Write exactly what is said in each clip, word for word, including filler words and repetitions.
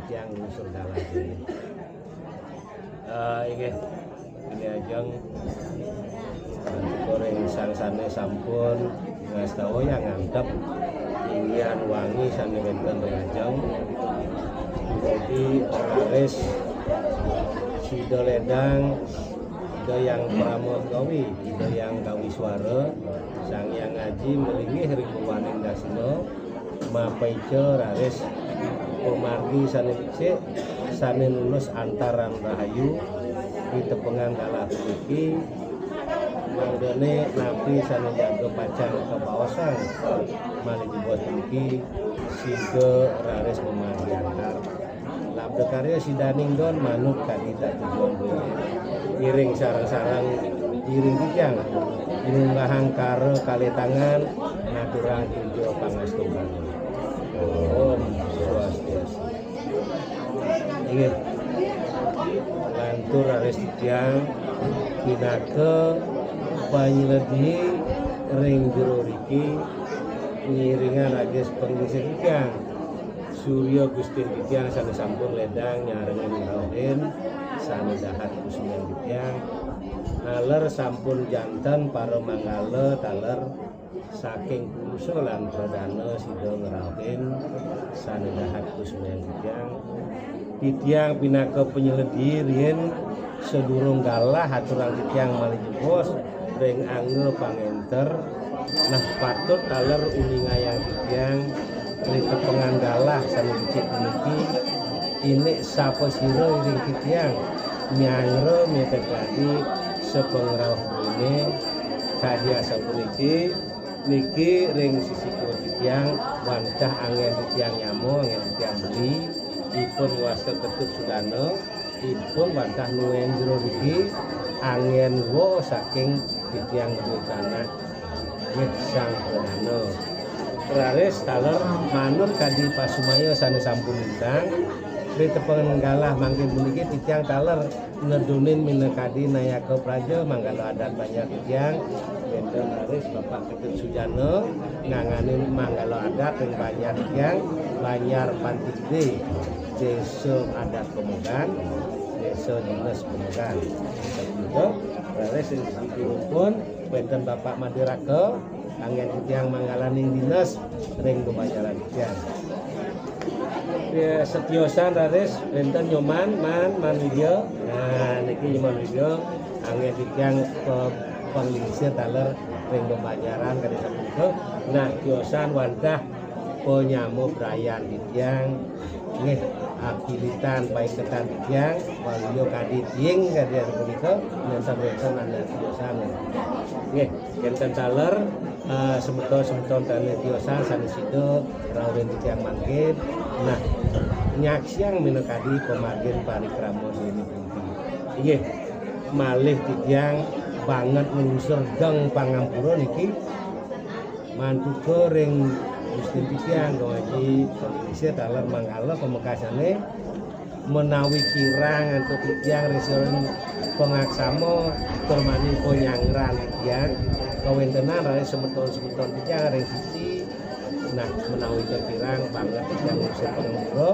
Tiang lungsur dalan ini. Eh, inggih, ini ajeng goreng sang sane sampun ngastawa yang ngantep inggihan wangi sane wenten ring ajeng. Jadi raris sida ledang, sida yang pramod kawi, sida yang kawiswara, Sang Hyang Aji malinggih ring purwaning dasina, mapaica raris pamargi sane becik, sane nulus antaran rahayu, ditepengang galah puniki, mangdane napi sane jaga pacang kabaosang malih jebos puniki, sida raris mamargi antar. Labda karya sidaning don manut kadi tatujon duene. Ngiring sareng-sareng iring titiang, ngunggahang kara kalih tangan, ngaturang puja pangastukan. Om Swastiastu. Inggih. Lantur raris titiang pinaka panyeledi ring jero riki, ngiringan raris panglingsir titiang. Surya Gustin titiang sane sampun ledang nyarengin ngrauhin, sane dahat kusuman titiang. Taler sampun janten para manggala taler saking purusa lan pradana sida ngrauhin, sane dahat kusuman titiang. Titiang pinaka panyeledi riin sadurung galah aturang titiang malih jebos ring angga pangenter. Nah, patut taler uningayang titiang ring tepengan galah sane becik puniki, indik sapasira iring titiang nyangra mete kadi sapangrauh buine kadi asapuniki, niki ring sisi kiwa titiang wantah anggen titiang nyama, anggen titiang beli, ipun wasta Ketut Sudana, ipun wantah nuén jero riki, anggen wa saking titiang duwe anak, nggih, Sang Pradana. Raris taler manut kadi pasumaya sane sampun lintang, ri tepengan galah mangkin puniki titiang taler nedunin minakadi nayaka praja manggala adat Banjar titiang, wenten raris Bapak Ketut Sujana nganganin manggala adat ring Banjar titiang, Banjar Panti Gede, Desa Adat Pemogan, Desa Dinas Pemogan. Sapunika, raris ring sampun wenten Bapak Madiraka, anggen titiang manggalaning dinas ring bebajaran titiang. Ya, setiosan raris wenten Nyoman, Man, Man Widya. Nah, niki Nyoman Widya, anggen titiang pe-, panglingsir taler ring bebajaran kadi sapunika. Nah, tiosan wantah panyama brayan titiang, nggih, akilitan paiketan titiang, waliya kadi tiing kadi sapunika, nenten wenten anak tiosan. Nggih, kenten taler, eh, semeton-semeton sane tiosan sane sida rauhin titiang mangkin. Nah, nyaksiang minakadi pamargin parikrama sini puniki. Inggih, malih titiang banget nglungsur geng pangampura niki mantuka ring Gusti titiang, Dong Aji, panglingsir taler manggala pamekasane menawi kirang antuk titiang ring saluiring pangaksama tur mani panyangran titiang, kawentenan raris semeton-semeton titiang ring sisi. Nah, menawi kirang banget titiang ring saluiring pangampura,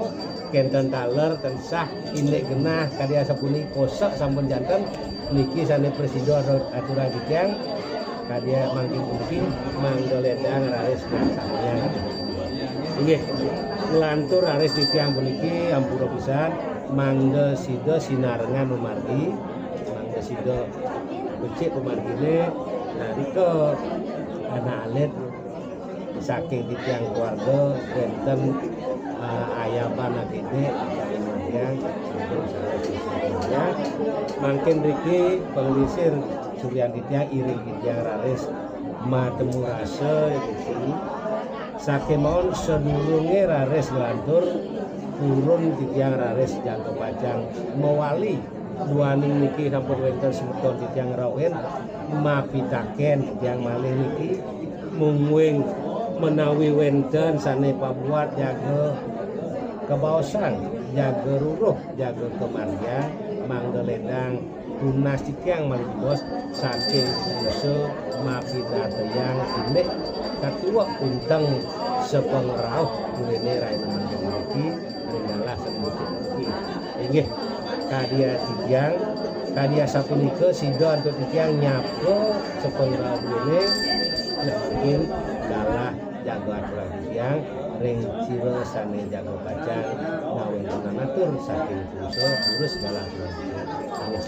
kenten taler tansah indik genah kadi asapunika, kosek sampun janten, niki sane prasida aturang titiang, kadi mangkin puniki mangda ledang raris nglaksanayang. Inggih, nglantur raris titiang puniki ampura pisan, mangda sida sinarengan mamargi, mangda sida becik pamargine, nah, rika anak alit saking titiang keluarga wenten, eh, ayaban agede, titiang sampun salah sisi. Mangkin riki panglingsir suryan titiang iring titiang raris matemu rasa, ya, gitu. Sakemawon sadurunge raris nglantur purun titiang raris jaga pacang mawali. Duaning niki sampun wenten semeton titiang rauhin mapitaken titiang malih niki, mungguing menawi wenten sane pabuat jaga kabaosan, jaga ruruh, jaga kamargian, mangda ledang tunas titiang malih jebos saking purusa mapidartayang indik katuek unteng sapangrauh duene rahina mangkin niki. Ring galah sane becik Nggih, kadia titiang, kadia sapunika sida antuk titiang nyapa sapangrauhane, mungkin galah jaga aturan titiang ring sira sane jaga pacang ngawentenang atur saking pusa durus galah aturan titiang. Nggih.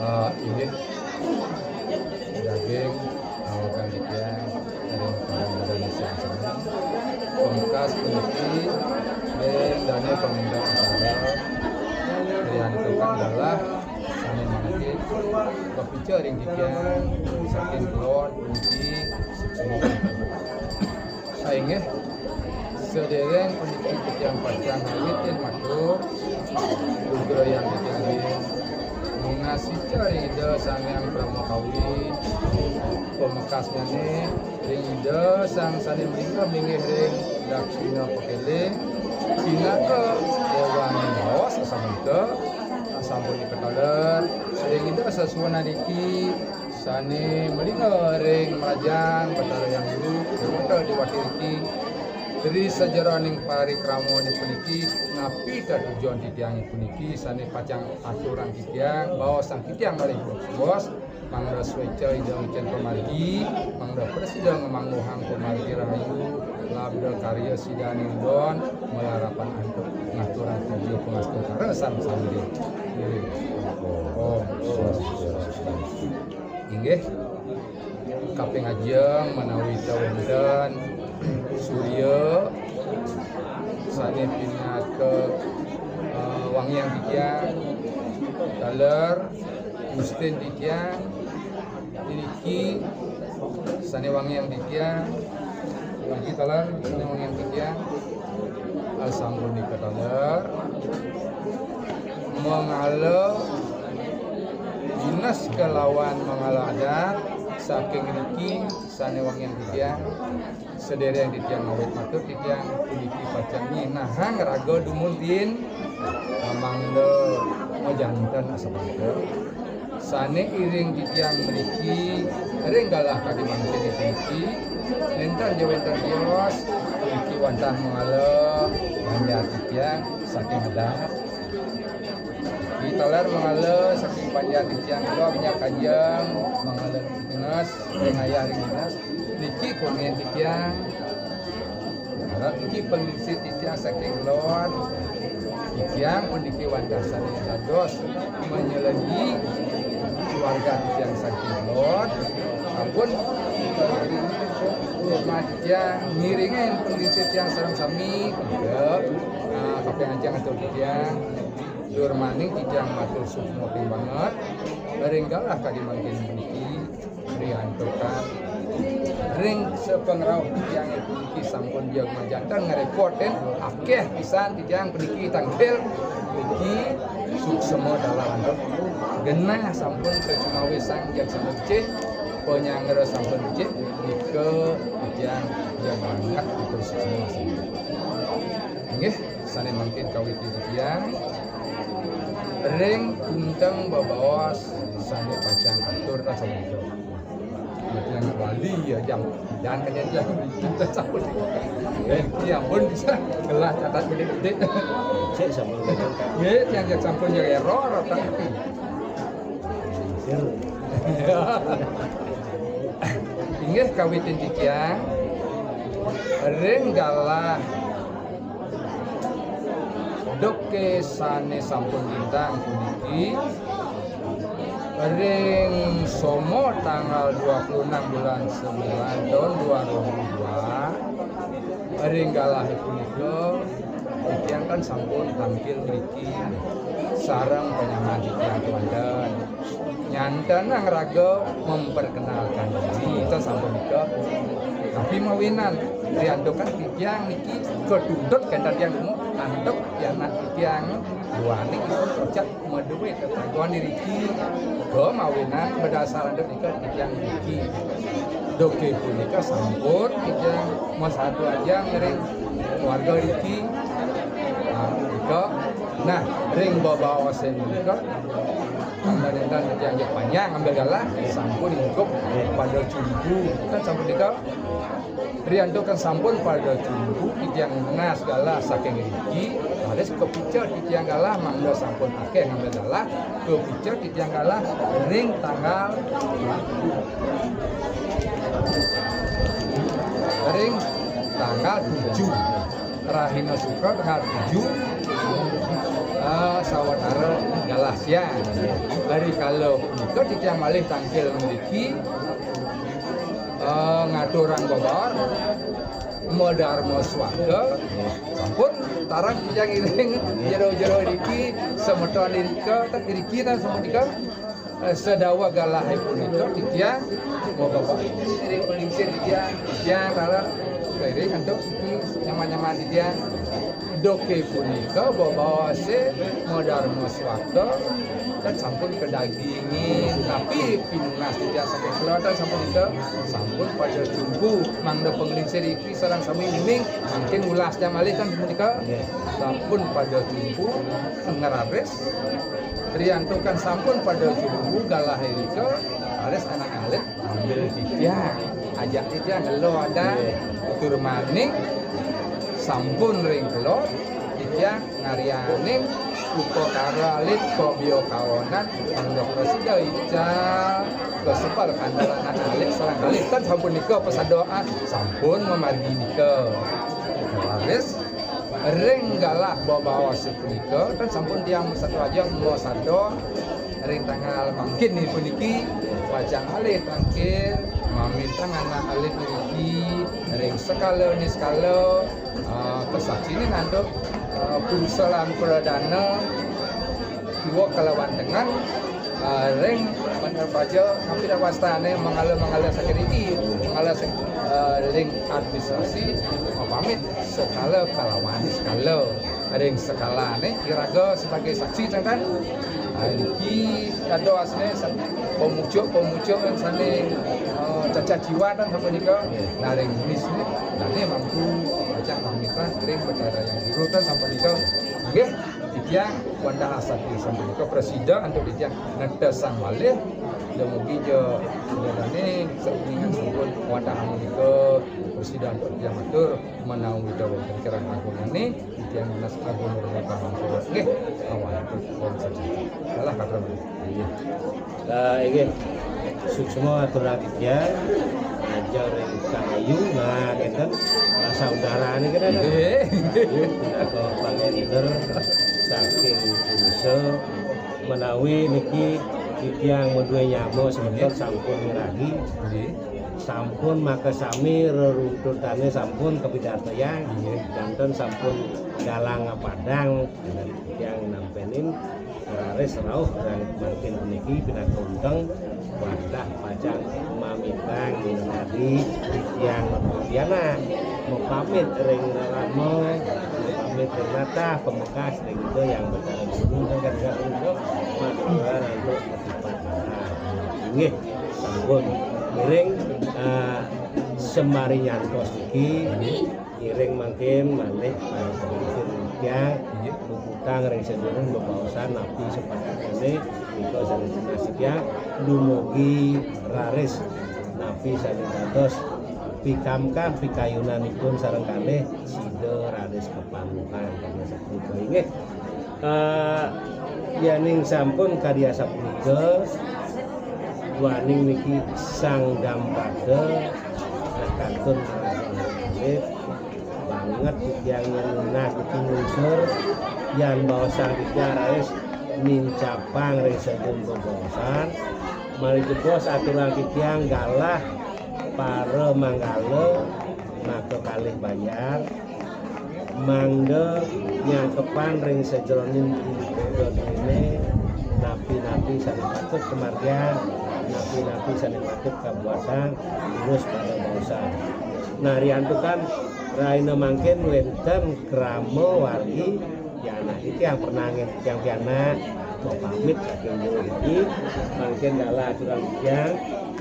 Ah, inggih. Daging, awakan titiang, ring paramadan sami. Pamungkas puniki, ring dane pamindang acara, ring tukang galah, sane mangkin, kapica ring titiang, saking Kelod, puniki, suksma. Sainggih, sedereng puniki titiang pacang ngawitin matur, lugrayang titiang ring nunas ica ring Ida Sang Hyang Parama Kawi, pamekasnyane ring Ida Sang Sane Malinggih Linggih ring Daksina Pakeling, pinaka dewaning baos asapunika, asampun dikataler ring Ida Sasuhunan niki, sane malingga ring Mrajan Batara Hyang Guru, Dewata Dewati riki, ri sajeroning parikramane puniki, napi tetujon titiange puniki, sane pacang aturang titiang, baosang titiang malih bos, mangda sueca Ida ngicen pamargi, mangda prasida ngamangguhang pamargi rahayu, labda karya sidaning don, malarapan antuk ngaturang puja pangastungkara sareng sami. Nggih. Om Swastiastu. Inggih. Kaping ajeng menawi ta wenten surya sane pinaka, eh, wangiang titiang, taler, Gustin titiang, niki sane wangiang titiang, niki taler sane wangiang titiang, eh, sampun dikataler, mangala dinas kalawan mangala adat saking niki sane wangiang titiang, sedereng titiang ngawit matur titiang puniki pacang nyinahang raga dumun din, mangda majanten asapunika. Sane iring titiang mriki ring galah kadi mangkin puniki, nenten ja wenten tios, puniki wantah mangala banjar titiang saking adat. Italer mangala saking panjar titiang kula minyak kajeng, mangala ring dinas, ring ayah ring dinas. Niki kongen titiang. Arep niki panglingsir titiang saking Kelod. Titiang puniki wantah sane dados manyelegi keluarga titiang saking Kelod. Ampun, rumah titiang ngiringin panglingsir tiang sareng sami. Punika, ah, kaping ajeng atur titiang. Durmaning titiang matur suksma banget. Ring galah kadi mangkin puniki, riantukan ring sapangrauh titiang puniki sampun jagi majanten ngrepot, ten akeh pisan titiang puniki tangkil puniki suksma dalah antuk genah sampun kacumawi sang jaksana becik, panyanggra sampun becik, nika titiang jagi banget matur suksma. Inggih. Sane mangkin kawitin titiang ring kunteng bebaos sane pacang katur rasa muda. Titiang Bali ya jam dan kene jam kita sabun. Eh, ya pun bisa gelah catat gede-gede. Cek sama. Nggih, tiang jak sampun ya error tak. Inggih kawitin titiang ring galah duke sane sampun lintang puniki ring somo tanggal dua puluh enam bulan sembilan tahun dua ribu dua, ring galah punika titiang kan sampun tampil mriki sareng panyaman titiang kemanten. Nyantenang raga memperkenalkan diri, kita sampun nika. Tapi mawinan, riantukan titiang niki katuntut kenten tiang dumun, antuk pianak titiang duaning ipun kerja maduwe tetagon diriki. Kemawinan berdasar antuk nika titiang diriki. Duke punika sampun titiang masadu aja ngiring keluarga diriki. Nah, nika Nah, ring bebaosan menika, kang titiang jak panjang ngambil galah, sampun ingkup pada cumpu. Kan sampun nika, riantukan sampun pada cumpu, titiang nunas galah saking riki, raris kapica titiang galah mangda sampun akéh ngambil galah, kapica titiang galah ring tanggal, ring tanggal tujuh. Rahina Sukra tanggal tujuh, eh, sawatara galah siang. Ri kala punika titiang malih tangkil mriki, eh, ngaturang bebaos, madarma swaga. Sampun tarang titiang iring jero-jero niki, semeton nika, tak iriki tan semeton nika. Eh, sadawa galahé punika titiang, Bapak iring panglingsir titiang, titiang rara kairing antuk niki nyaman-nyaman titiang. Duké punika bebaosé madarma swaga, tan sampun kadagingin, tapi pinunas titiang saking kelotan sampun nika, sampun pada cumpu, mangda panglingsir riki sareng sami miming, mangkin ulas titiang malih tan punika. Nggih. Sampun pada cumpu, ngraris. Riantukan sampun pada cumpu galahé rika, raris anak alit ngambil titiang. Ajak titiang ngelah ada. Nggih. Tur malih sampun ring kala, titiang ngaryanin upakara alit, pabia kaonan, mangda prasida ical, kasebel kandel anak alit, sareng kalih tan sampun nika pasadoan, sampun mamargi nika. Raris, ring galah bebaos punika, kan sampun tiang masada aja, masada ring tanggal mangkin puniki, pacang malih tangkil, mamitang anak alit niki, ring sekala niskala, eh, kasaksinin antuk, eh, purusa lan pradana, kiwa kalawan tengen, eh, ring bener baja, napi dah wastané, manggala-manggala security, manggala sec-, eh, ring administrasi, mapamit sekala kalawan sekala. Ring sekalané iraga sebagai saksi, kan? Ah, niki kadosné sa-, pemucuk-pemucuk kan sané, eh, cacat jiwa kan sapunika. Nah, ring bisnis dané mampu ajak pamitan ring Betara Hyang Guru kan sapunika. Nggih, titiang wantah asati sapunika prasida antuk titiang netesang malih. Dumugi ja dané sauningan sampun wantah sapunika prasida antuk titiang matur. Menawi wénten kirang langkung ini, titiang nunas agung ring Pangapura. Nggih, awan pun saja. Salah kata. Inggih. Eh, inggih. Suksma aturang titiang, aja ring Kang Ayu, nah, ngéten. Nah, saudarané kena dah. Nggih. Ayu, pinaka pangénter saking purusa. Menawi niki titiang madué nyama semeton sampun nyerahi. Nggih. Sampun makasami, reruntutané sampun kapidartayang. Nggih. Janten sampun galang padang, titiang nampenin raris rauh ring mangkin puniki pinaka unteng wadah pacang mamitang minangka titiang pianak mapamit ring rerama, mapamit ring natah pamekas ring Ida Hyang Betara Guru, ring Ida Hyang Guru, matur antuk ketipat. Inggih, sampun. Ngiring, eh, sembari nyantos niki, ngiring mangkin malih para pemimpin titiang, puputang ring sadurung bebaosan napi sepatutnyané, nika sané tunas titiang, dumugi raris napi sané dados pikamkam pikayunanipun sareng kalih sida raris kapanguhan. Inggih. Eh, yaning sampun kadi asapunika, duaning niki sang dampada kantun banget titiang nunas niki nglungsur, yan baosan titiang raris nincapang ring sedun bebaosan, malih jebos aturang titiang galah para manggala maka kalih banjar, mangda nyangkepan ring sajeroning ida déné napi-napi sané patut kamargiang, napi-napi sané patut kabuatang, terus pada baosan. Nah, riantukan rahina mangkin wénten krama wargi pianak. Titiang pernah ngén titiang pianak mapamit saking jero niki, mangkin galah aturang titiang,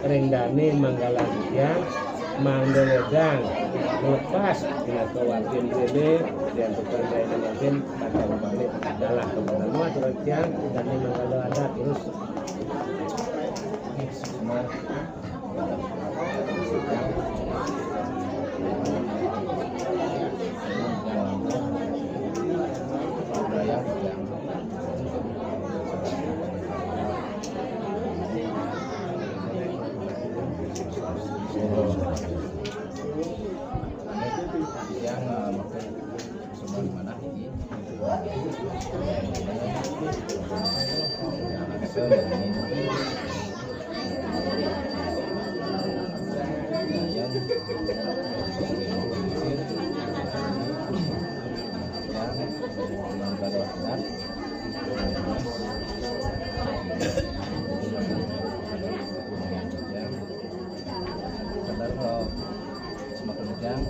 ring dané manggalang titiang, Mangda wedang lepas, kena kawakin dene, dan tukang daya mungkin pada balik adalah kebenaran terus yang dan memang kalau ada terus. Semakin kencang.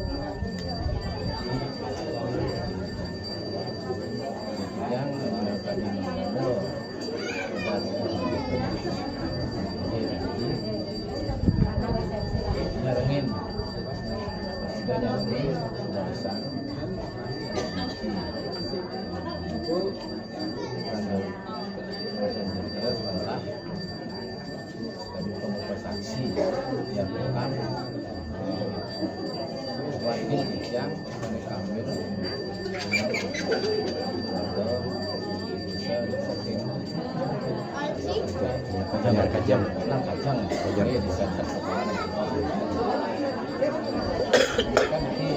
Kencang, eh, tadi menggandol. Nyarengin. Sudah nyarengin, sudah besar. Itu bukan dari kerajaan Jogja, malah dari pemuka saksi yang rekam. Wajib yang kami ambil. Kajang, kajang. Nah, kajang. Kajang. Ini di center sekolah. Kan di,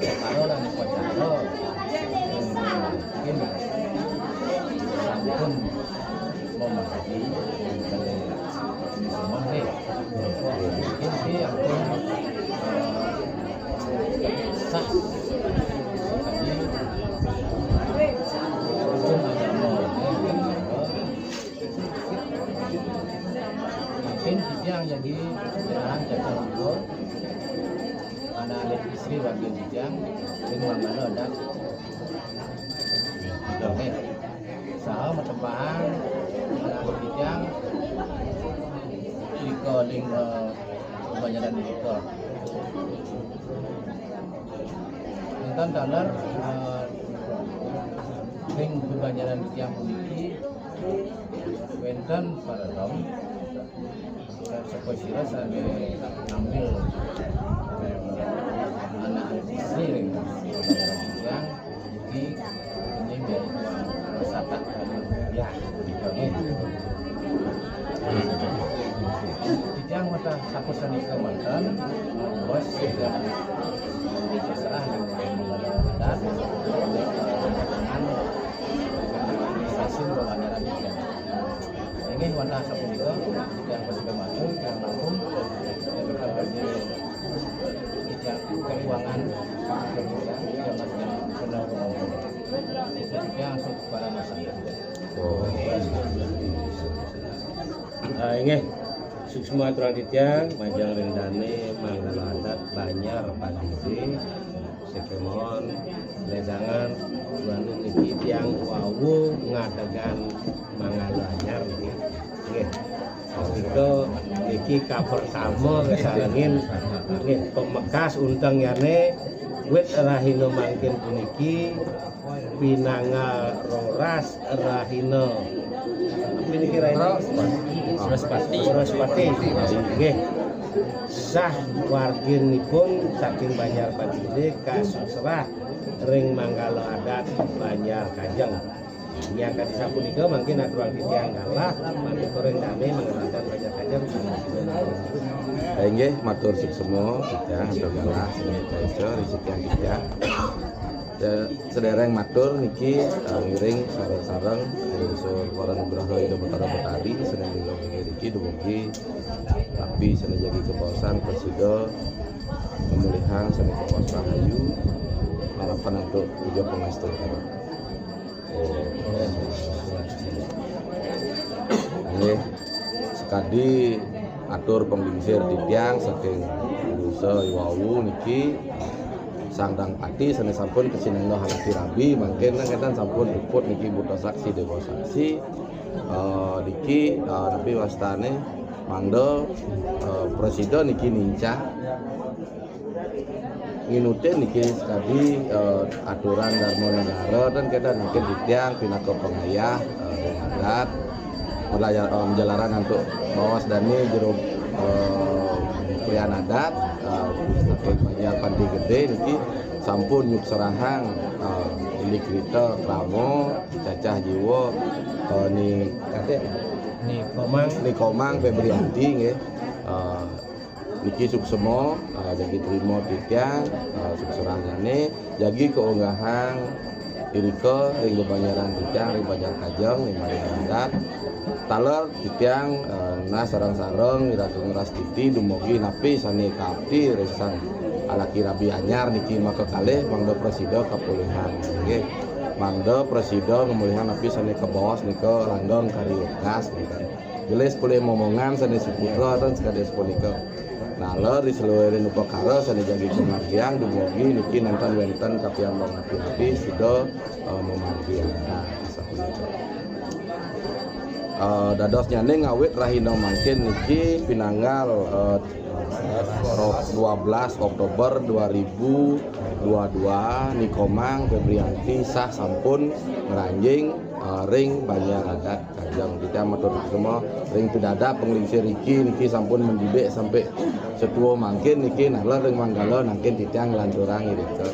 eh, kalau lah di Pajaro, mungkin sampun memahami dari semua nih. Ini yang pun, eh, sah. Tadi hukum agama, mungkin titiang jadi pencerahan cacat dua. Anak alit istri warga titiang, sing manggala adat. Oke. Saha matempahan anak alit titiang, nika ling, eh, bebanjaran nika. Wénten taler, eh, ring bebanjaran titiang puniki, wénten parelem, sapa sira sané ngambil, eh, anak istri ring bebanjaran titiang, puniki, ini biar uang satak, ya, gitu. Titiang wantah sapunika manten, bos sudah diserah dengan adat dengan administrasi Banjaran Titiang. Inggih wantah sapunika, titiang prasida matur, titiang langkung, titiang keuangan, titiang benar-benar. Titiang untuk para masyarakat. Oh. Ah, inggih. Suksma aturang titiang, majeng ring dané manggala adat Banjar Padidih. Sakémaon ledangan wanu niki tiang wau ngadegang manggala anyar niki. Nggih. Punika niki kapertama kasarengin nggih pamekas unteng yané wit rahina mangkin puniki pinanggal roras rahina. Apa niki rahina? Wraspati. Wraspati. Nggih. Sah warginipun saking Banjar Padidih kasusrah ring manggala adat Banjar Kajeng. Nyakan sapunika mangkin aturang titiang galah, matur ring dané manggala adat Banjar Kajeng. Inggih, matur suksma titiang, atur galah, sami kaica, ring titiang titiang. Sedhereng matur niki, eh, ngiring sareng-sareng ring sor para nugraha Ida Batara Batari, sané lingga niki dumugi rabi sané jagi kabaosan prasida, pamulihang sané kabaos rahayu, harapan antuk puja pangastungkara. Nggih, sakadi atur panglingsir titiang saking Pusa Iwawu niki, Sang Dang Pati sané sampun kasinengga halati rabi, mangkin nang kénten sampun luput niki buta saksi déwa saksi. Eh, niki, eh, napi wastané, Mangda eh, prasida niki nincak nginutin niki sakadi eh, aturan Dharma Negara dan kita niki titiang pinaka pangayah eh, ring adat, melaya- eh, menjalaran antuk baos dane jero eh, kulian adat eh, saking Banjar Panti Gede niki sampun nyukserahang eh, indik krita krama cacah jiwa eh, ni kadek Ni Komang. Ni Komang Febrianti nggih. Eh, niki suksema eh, jagi trima titiang eh, sukserahnyane jagi kaunggahang irika ring bebanjaran titiang ring Banjar Kajeng ring Malih Banjar. Taler titiang eh, nah sareng-sareng iraga ngrastiti dumugi napi sane kaapti ring sang alaki rabi anyar niki maka kalih mangda prasida kapulihan nggih. Mangda prasida ngamulihang napi sane kabaos nika langgeng kari wekas nggih. Gelis polih momongan sane suputra ten sakadi sapunika. Naler ri saluiring upakara sane jagi kamargiang dumugi niki nenten wenten kapiambang ati-ati sida eh, mamargiang. Nah, sapunika. Eh, dadosnyane ngawit rahina mangkin niki pinanggal eh, ro- dua belas Oktober dua ribu dua dua nikomang Febrianti sah sampun ngranjing eh, ring Banjar Adat Kajeng. Kita matur semua ring pidada penglingsir iki niki sampun mendidik sampai setua mangkin niki nalar ring manggala nangkin titiang nglanturang irika.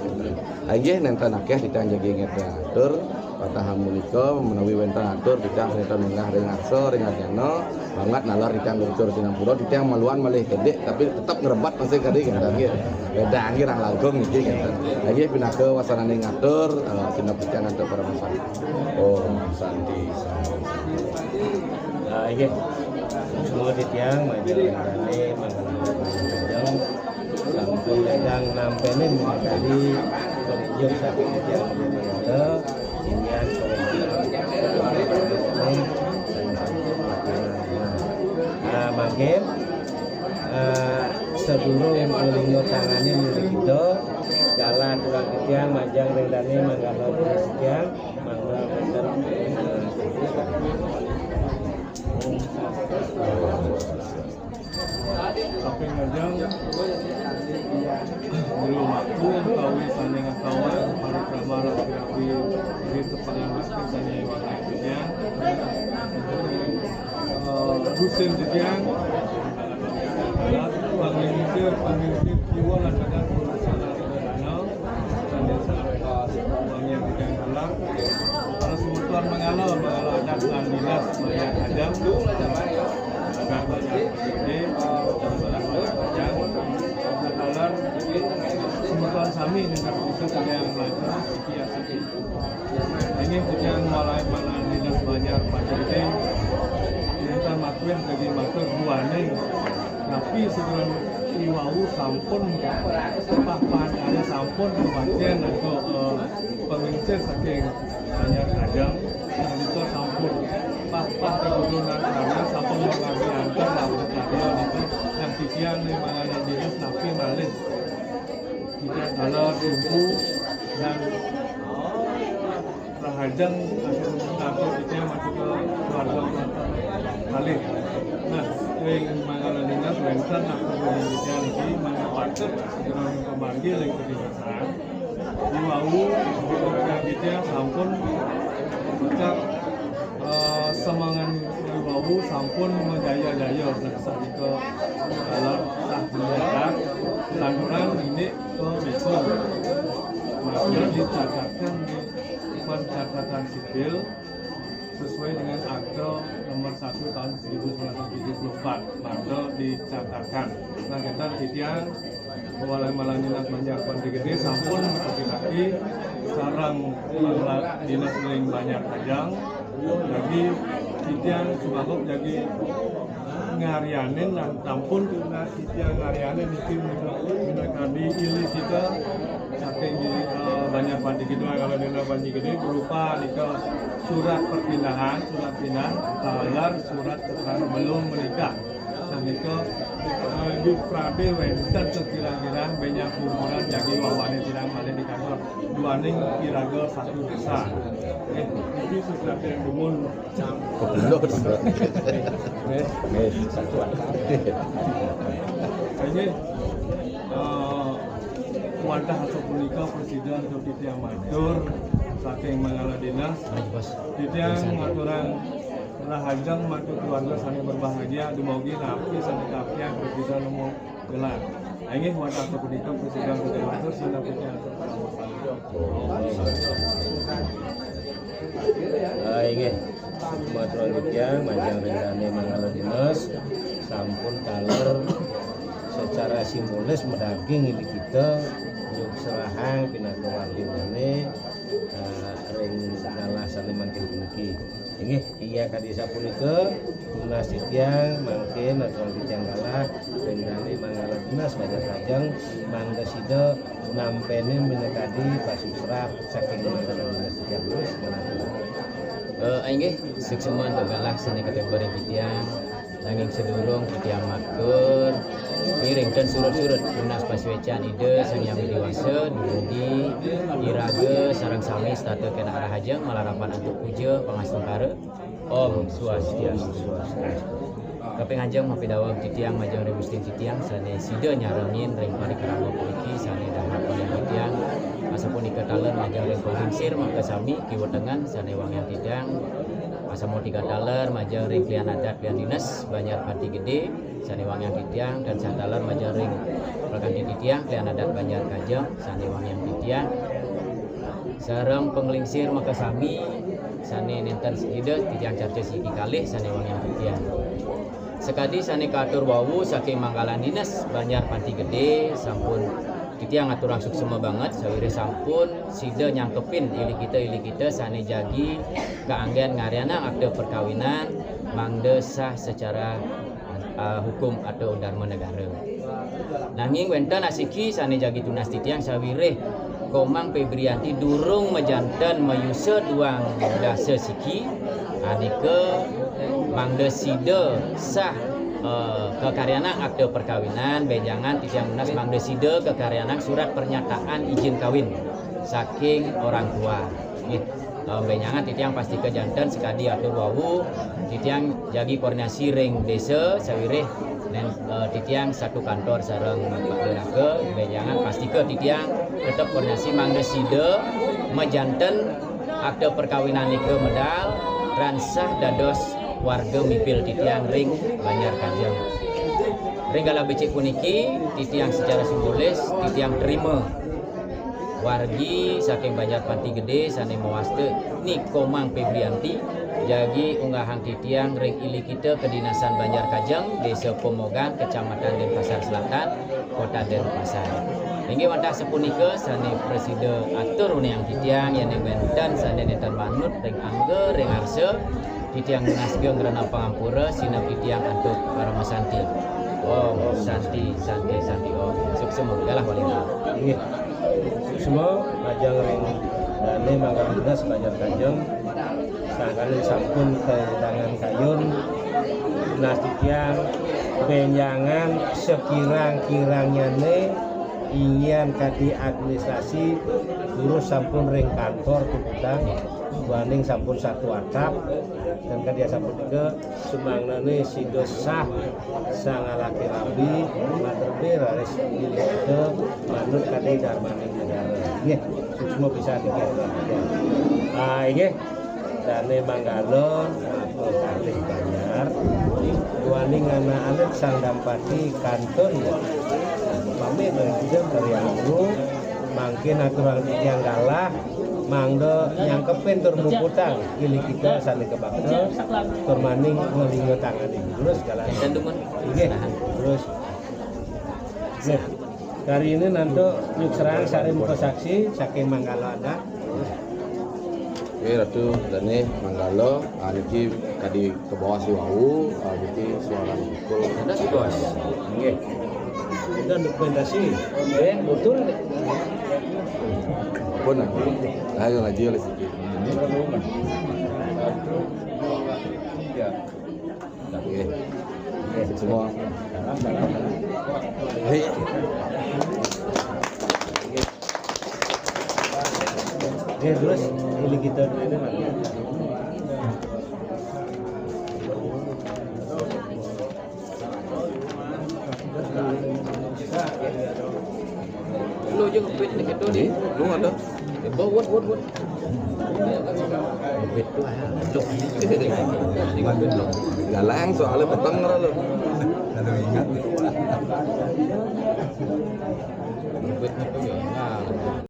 Inggih nenten akeh titiang jagi ngatur patah munika menawi wenten atur titiang sane nengah ring arsa ring arjana banget nalar titiang nglantur sinampura titiang maluan malih kedik tapi tetap ngerebat masih kadi kenten nggih. Beda nggih rang langkung niki kenten. Inggih pinaka wasanane ngatur eh, sinep titiang antuk para masyarakat. Om Santi Santi. Ah, inggih. Semua titiang majeng rane mangalang kajeng sampun ledang nampenin kali penunjuk saking titiang manggala inyan pengajian. Nah, mangkin eh, sedurung ngelingo tangane milik kita, jalan tulang titiang majeng ring dane manggala titiang. Kaping ngajeng, Guru Matu, utawi sane ngakawan, parikrama rapi-rapi, di tepangan rapi, sane wangi punya. Eh, Dusin Jejang, Panglingsir, Panglingsir, Kiwa, Lakadan, Purusana, Danau, Sane Salangka, Wangian Tigang Galang, para semeton mangala, mangala adat lan dinas, mangala adat, adat banyak, adat banyak, adat, semeton sami dengan khusus yang belajar, siki asiki. Inggih titiang walai manah dinas Banjar Panjaitan. Nenten makwin dagi matur buane. Napi seduran iwau sampun pah-pah dane sampun pembacian antuk eh, pengincir saking Banjar Kajang. Menika sampun pah-pah kegudunan karena sampun mengambil antar lawan karya niku yang titiang ning manganan dinas napi malih. Titiang kala tumpu dan rahajeng atur titiang masuk ke keluarga kalih. Nah, ring manganan dinas wenten aku titiang iki mangga patut segera memanggil ring kedinasan. Iwau titiang sampun ucap eh, semangan iwau sampun menjaya-jaya nah sanika dalam sah menjaga lanturan ini ke besok. Maka dicatatkan di pencatatan sipil sesuai dengan akte nomor satu tahun seribu sembilan ratus tujuh puluh empat. Maka dicatatkan. Nah, kita titiang Walai Malaninas Banjar Panti Gede sampun kaki-kaki sareng Pangla Dinas ring Banjar Kajang. Jagi titiang sumanggup jagi ngarianin dan sampun titiang ngarianin niki minakadi ili kita saking di eh, Banjar Panti Gede kalau Dinas Panti Gede berupa nika surat perpindahan, surat pindah, taler surat keterangan belum menikah. Nah, nika Eh, di Prade wénten sekira-kira banyak kuburan jagi wawané tidak malih di kantor. Duaning iraga satu desa. Eh, itu sesuatu yang dumun. Kepeluk. Eh, eh, satu. Ini, eh, wantah sapunika presiden untuk titiang matur saking Manggala Dinas. Titiang ngaturang rahajeng matur keluarga sané berbahagia, dumugi napi sané kapian presiden nemu gelar. Inggih wantah sapunika presiden untuk matur sinten titiang. Ah, inggih. Matur titiang majeng ring dané Manggala Dinas sampun taler secara simbolis madaging indik kita nyukserahang pinaka warginané, eh, ring galah sané mangkin puniki. Inggih, iya kadi sapunika tunas titiang mangkin aturang titiang galah ring dané Manggala Dinas Banjar Kajeng mangda sida nampénin minakadi pasuksrah saking Manggala Dinas titiang. Terus, eh, inggih, suksma antuk galah sané katemba ring titiang, nanging sadurung titiang matur, ngiring ten surut-surut tunas pasuécan Ida Sang Hyang Widhi Wasa, dumugi iraga sareng sami setata kénak rahajeng malarapan antuk puja pangastungkara. Om Swastiastu. Kaping ajeng mapidaweg titiang majeng ring gustin titiang sané sida nyarengin ring parikrama puniki sané dahat wangiang titiang. Asapunika taler majeng ring panglingsir makasami kiwetengan sané wangiang titiang. Asamutika taler majeng ring klian adat klian dinas Banjar Pati Gedé sané wangiang titiang, tansah taler majeng ring prakanti titiang klian adat Banjar Kajeng sané wangiang titiang. Sareng panglingsir makasami sané nénten sida titiang carca siki kalih sané wangiang titiang. Sakadi sané katur wau saking Manggala Dinas Banjar Pati Gedé sampun titiang aturang suksma banget sawiréh sampun sida nyangkepin ilikita-ilikita sané jagi kaanggén ngaryanang akta perkawinan mangda sah secara, eh, hukum atau dharma negara. Nanging wénten asiki sané jagi tunas titiang sawiréh Komang Febrianti durung majanten mayusa duang dasa siki, anika mangda sida sah, eh, kakaryanang akta perkawinan, bénjangan titiang nunas mangda sida kakaryanang surat pernyataan izin kawin saking orang tua. Nggih. Eh, bénjangan titiang pastika janten sakadi atur wau, titiang jagi koordinasi ring désa sawiréh nén, eh, titiang satu kantor sareng Pak Luraha, bénjangan pastika titiang tetep koordinasi mangda sida majanten akta perkawinan nika medal ransah dados warga mipil titiang ring Banjar Kajeng. Ring galah becik puniki, titiang secara simbolis, titiang terima wargi saking Banjar Pati Gedé sané mawasta Ni Komang Febrianti, jagi unggahang titiang ring ilikita kedinasan Banjar Kajeng, Désa Pomogan, Kecamatan Denpasar Selatan, Kota Denpasar. Inggih wantah sapunika sané prasida atur wangiang titiang, yén wénten sané nénten manut ring angga, ring arsa, titiang nunas geng rena pangampura, sineb titiang antuk paramasanti. Om Santi, Santi, Santi Om. Suksma, galah wali. Inggih. Suksma, majeng ring dané Manggala Dinas Banjar Kajeng. Sangkaning sampun kadangan kayun, nunas titiang bénjangan sakirang-kirangnyané inggian kadi administrasi, terus sampun ring kantor puputang, duaning sampun satu atap, dan kadi asapunika sumangdané sida sah sang alaki rabi, materbe raris kita manut kadi darmaning negara. Nggih, suksma pisan nggih. Ah, inggih. Dané Manggala, matur kalih Banjar. Duaning anak alit sang dampati kantun pamit dari kita dari aku. Mangkin aturang titiang galah, mangda nyangkepin tur muputang ilikita sané kabakta, tur maning ngelinga tangané. Terus galah. Inggih. Terus. Nggih. Kari ini nanti nyukserang sari muka saksi saking Manggala ada. Oke, Ratu Dané Manggala, ah, niki kadi kabaos wau, ah, niki suara pukul. Ada sih, Bos. Nggih. Kita dokumentasi. Nggih, betul. Pun, ayo lagi oleh siki. Nggih. Nggih. Semua. Hei. Oke, terus ini kita dulu. Lu aja nge-fit nih gitu nih. Lu ada. Ya, bawa, buat, buat, buat. Nge-fit tuh, ah, cocok. Galang soalnya peteng lu. Aduh, ingat. Nge-fit nih tuh ya.